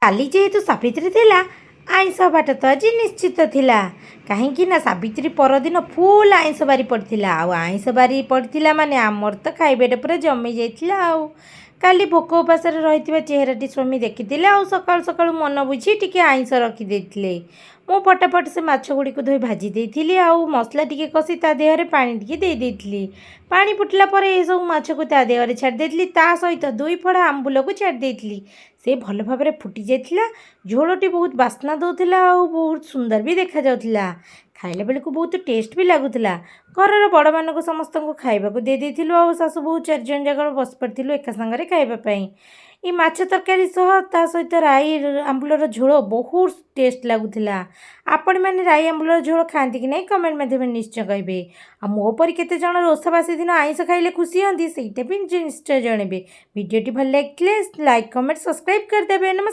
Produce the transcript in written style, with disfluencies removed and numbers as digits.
କାଲି ଯେହେତୁ ସାବିତ୍ରୀ ଥିଲା, ଆଇଁଷ ବାଟ ତ ଆଜି ନିଶ୍ଚିତ ଥିଲା। କାହିଁକି ନା ସାବିତ୍ରୀ ପରଦିନ ଫୁଲ୍ ଆଇଁଷ ବାରି ପଡ଼ିଥିଲା। ଆଉ ଆଇଁଷ ବାରି ପଡ଼ିଥିଲା ମାନେ ଆମର ତ ଖାଇବାଟା ପୁରା ଜମି ଯାଇଥିଲା। ଆଉ କାଲି ଭୋକ ଉପାସରେ ରହିଥିବା ଚେହେରାଟି ସ୍ୱାମୀ ଦେଖିଥିଲେ ଆଉ ସକାଳୁ ସକାଳୁ ମନ ବୁଝି ଟିକେ ଆଇଁଷ ରଖିଦେଇଥିଲେ। ମୁଁ ଫଟାଫଟ ସେ ମାଛ ଗୁଡ଼ିକୁ ଧୋଇ ଭାଜି ଦେଇଥିଲି ଆଉ ମସଲା ଟିକେ କଷି ତା ଦେହରେ ପାଣି ଟିକେ ଦେଇ ଦେଇଥିଲି। ପାଣି ଫୁଟିଲା ପରେ ଏସବୁ ମାଛକୁ ତା ଦେହରେ ଛାଡ଼ି ଦେଇଥିଲି। ତା ସହିତ ଦୁଇ ଫଡ଼ା ଆମ୍ବୁଲକୁ ଛାଡ଼ି ଦେଇଥିଲି। ସେ ଭଲ ଭାବରେ ଫୁଟି ଯାଇଥିଲା। ଝୋଳଟି ବହୁତ ବାସ୍ନା ଦେଉଥିଲା ଆଉ ବହୁତ ସୁନ୍ଦର ବି ଦେଖାଯାଉଥିଲା। ଖାଇଲା ବେଳକୁ ବହୁତ ଟେଷ୍ଟ ବି ଲାଗୁଥିଲା। ଘରର ବଡ଼ମାନଙ୍କୁ ସମସ୍ତଙ୍କୁ ଖାଇବାକୁ ଦେଇ ଦେଇଥିଲୁ ଆଉ ଶାଶୁ ବୋହୂ ଚାରିଜଣ ଯାକ ବସି ପଡ଼ିଥିଲୁ ଏକା ସାଙ୍ଗରେ ଖାଇବା ପାଇଁ। ଏଇ ମାଛ ତରକାରୀ ସହ ତା ସହିତ ରାଇ ଆମ୍ବୁଲର ଝୋଳ ବହୁତ ଟେଷ୍ଟ ଲାଗୁଥିଲା। ଆପଣମାନେ ରାଇ ଆମ୍ବୁଲର ଝୋଳ ଖାଆନ୍ତି କି ନାହିଁ, କମେଣ୍ଟ ମାଧ୍ୟମରେ ନିଶ୍ଚୟ କହିବେ। ଆଉ ମୋ ପରି କେତେ ଜଣ ଓଷାବାସି ଦିନ ଆଇଁଷ ଖାଇଲେ ଖୁସି ହୁଅନ୍ତି, ସେଇଟା ବି ନିଶ୍ଚୟ ଜଣେଇବେ। ଭିଡ଼ିଓଟି ଭଲ ଲାଗିଥିଲେ ଲାଇକ୍, କମେଣ୍ଟ, ସବସ୍କ୍ରାଇବ୍ କରିଦେବେ। ନମସ୍କାର।